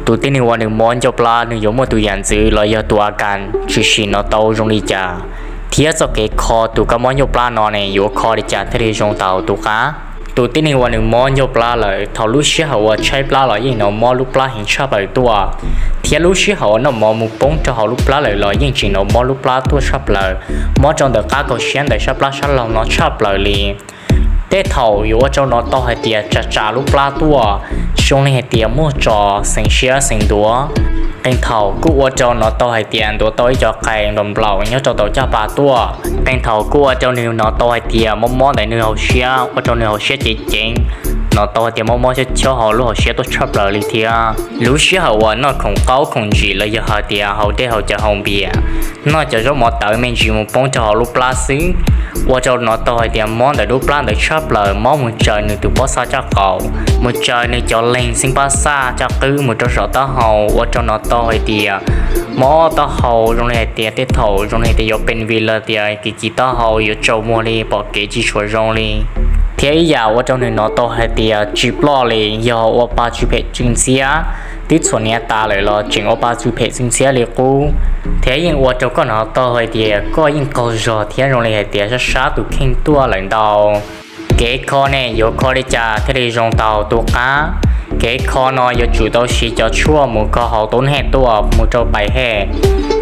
Tus tib neeg uas nws mob ncauj plab nws yuav muaj tus yam ntxwv los yog tus a kas tshwm sim no tau zoo li cas, thiab txoj kev kho tus kab mob ncauj plab no ne yuav kho li cas thiaj li zoo tau tus qab. Tus tib neeg uas nws mob ncauj plab lawm, thaum lub sij hawm uas tshaib plab los yeej hnov mob lub plab heev tshaj plaws tuaj, thiab lub sij hawm uas noj mov mus poob rau hauv lub plab lawm los yeej tseem hnov mob lub plab tuaj tshaj plaws, mob rau ntawm qab kaum siab ntawm sab plab sab laug no tshaj plaws li. Tej thaum yuav ua rau hnov tau hais tias tsam tsam lub plab tuaj, zoo li hais tias muaj tso xeev siab xeev ntuav. Qee thaum kuj ua rau hnov tau hais tias ntuav tau ib co qe nplaum nplaum nyob rau tom caj pas tuaj. Qee thaum kuj ua rau nws hnov tau hais tias mob mob ntawm nws hauv siab, ua rau nws hauv siab ceev ceev, hnov tau hais tias mob mob chob chob hauv lub hauv siab tuaj tshaj plaws li thiab. Lub sij hawm uas noj khoom qaub khoom ntsim los yog hais tias haus dej haus cawv haus npias, noj cov zaub mov tawv me ntsis mus poob rau hauv lub plab xwb, ua rau hnov tau hais tias mob ntawm lub plab ntawd tshaj plaws, mob mus tsaws nws tus pob xaj caj qaum, mus tsaws nws cov leeg xeeb pab xaj caj qwb mus rau saum taub hau, ua rau hnov tau hais tias mob taub hau zoo li hais tias tej thaum zoo li hais tias yuav pes vis los tias kev ci taub hau yuav tsaus muag li, pom kev tsis tshua zoo li. Thiab ib yam ua rau nws hnov tau hais tias tsis ploj li, yog ua pa tsw phem tsw ntxhiab, twb txhuam hniav tas lawm los tseem ua pa tsw phem tsw ntxhiab li qub. Thiab yeej ua rau koj hnov tau hais tias koj yeej qaug zog thiab zoo li hais tias sab sab tus kheej tuaj lawm ntau. Kev kho ne yuav kho li cas thiaj li zoo tau tus qab? Kev kho no yuav tsum tau siv cov tshuaj mus kho hauv tub hej tuaj mus rau pais hej.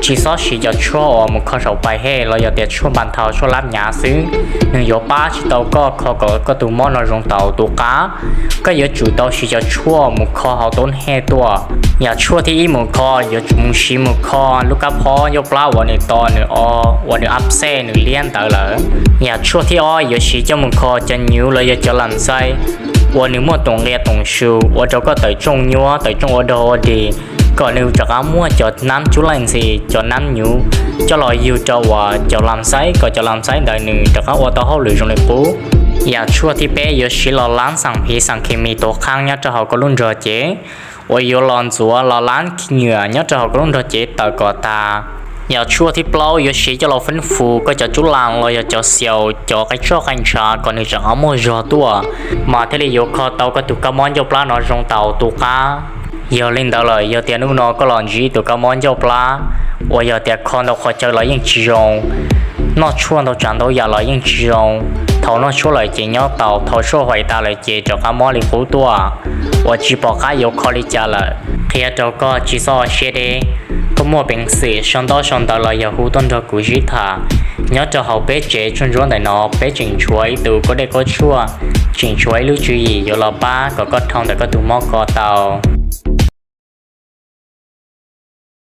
Tsis txhob siv cov tshuaj uas mus kho saum pais hej los yog tias tshuaj npas nthau tshuaj lab nyav xwb, nws yuav pab tsis tau koj kho kom koj tus mob no zoo tau tus qab. Koj yuav tsum tau siv cov tshuaj mus kho hauv tub hej tuaj. Yam tshuaj thib ib mus kho yuav tsum mus siv mus kho lub kab phob ncauj plab uas nws to nws o, uas nws ab xej nws liab ntawd lawm. Yam tshuaj thib ob yuav siv coj mus kho cov nyuv los yog cov lam xaib uas nws muaj toom nqia toom su, ua rau koj tawm tsooj nyuab tawm tsooj ua dog ua dig, kom nws rov qab muaj cov nab cub leej ntxhi, cov nab nyuv coj los yug rau uas cov lam xaib, kom cov lam xaib ntawd nws rov qab ua tau hauj lwm zoo li qub. Yam tshuaj thib peb yuav siv los lab xeem phiv xeem khes mis tuav qhab nyob rau hauv koj lub nrog cev, uas yuav los ntxuav los lab khi nyuam nyob rau hauv koj lub nrog cev tawm kom tas. Yam tshuaj thib plaub yuav siv coj los feeb fus koj cov cub lam los yog cov xiaus, cov qe tsoj qe ntshav kom nws rov qab muaj zog tuaj, mas thiaj li yuav kho tau koj tus kab mob ncauj plab no zoo tau tus qab. Yog li ntawd lawm, yog tias hnub no koj los ntsib tus kab mob ncauj plab uas yog tias kho ntau qhov chaw los yeej tsis zoo, noj tshuaj ntau tsav ntau yam los yeej tsis zoo, thaum noj tshuaj lawm ces nyob tau, thaum tshuaj hais tas lawm ces rov qab mob li qub tuaj, uas tsis pom qab yuav kho li cas lawm, qhia rau koj tsis txhob siab deb. Koj muaj peev xwm sau ntaub sau ntawv los yog hu tuaj nrog kuv sib tham. Nyob rau hauv peb tsev tshuaj ntsuab ntawm no peb tseem tshuav ib tug kaub dej kaub tshuaj, tseem tshuav ib lub tswv yim yuav los pab kom koj dhau ntawm koj tus mob ko tau.